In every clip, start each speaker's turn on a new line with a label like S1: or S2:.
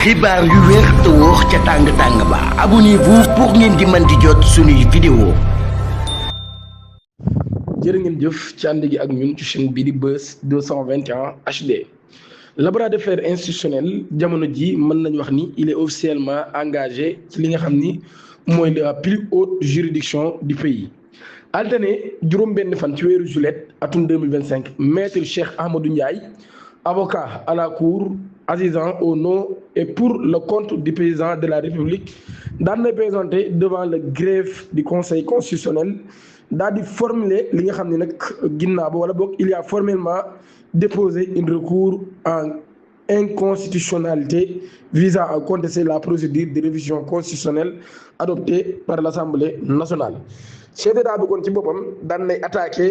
S1: xibaar yu wér te wóor ca tàng ba abonnez-vous pour ngeen di mën di jot suñuy vidéo.
S2: jërë ngeen jëf ci ànd gi ak ñun ci chaîne bi di Buzz 221 HD. Le bras de fer institutionnel jamono ji mën nañ wax ni il est officiellement engagé ci li nga xam ni mooy la plus haute juridiction du pays. altine juróom-benn fan ci weeru juillet atum 2025 maître Cheikh Ahmadou Ndiaye avocat à la cour assistant au nom et pour le compte du président de la République daan na présenté devant le greffe du conseil constitutionnel daal di formuler li nga xam ne nag ginnaaw ba wala boog il y a formellement déposé un recours en inconstitutionnalité visant à contester la procédure de révision constitutionnelle adoptée par l'Assemblée nationale. chef d'État bi kon ci boppam daan nay attaqué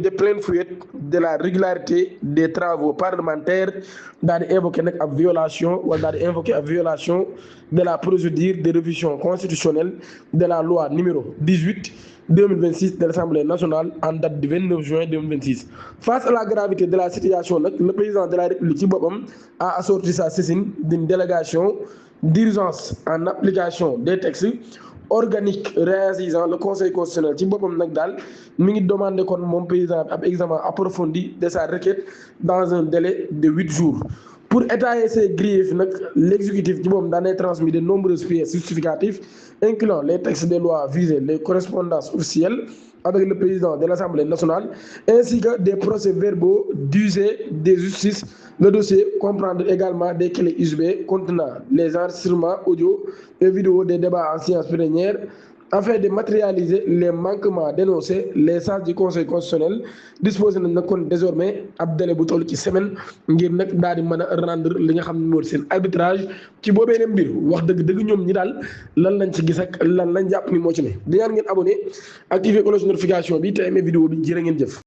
S2: de pleine fouet de la régularité des travaux parlementaires daal di invoqué nag ab violation wala daal di invoqué ab violation de la procédure de révision constitutionnelle de la loi numéro 18/2026 de l'Assemblée nationale en date du 29 juin 2026. Face à la gravité de la situation nag le président de la République ci boppam a assorti sa saisine d'une délégation d'urgence en application des textes organique réagissant le conseil constitutionnel ci boppam nag daal mi ngi demandé kon moom président ab examen approfondi de sa requête dans un délai de 8 jours. Pour étayer ces griefs nag l'exécutif ci boppam daan nay transmis de nombreuses pièces justificatives incluant les textes des lois visés, les correspondances officielles avec le président de l'Assemblée nationale ainsi que des procès-verbaux d'usage des justices. Le dossier comprend également des clés USB contenant les enregistrements audio et vidéo des débats en séance plénière afin de matérialiser les manquements dénoncés. Les sages du conseil constitutionnel disposé nañ nag kon désormais ab délai bu toll ci semaine ngir nag daal di mën a rendre li nga xam ne moo seen arbitrage ci boobee ne mbir wax dëgg ñoom ñi daal lan lañ ci gis ak lan lañ jàpp ni moo ci ne. di ñaan ngeen abonné activer cloche notification bi te aimé vidéo bi jërë ngeen jëf.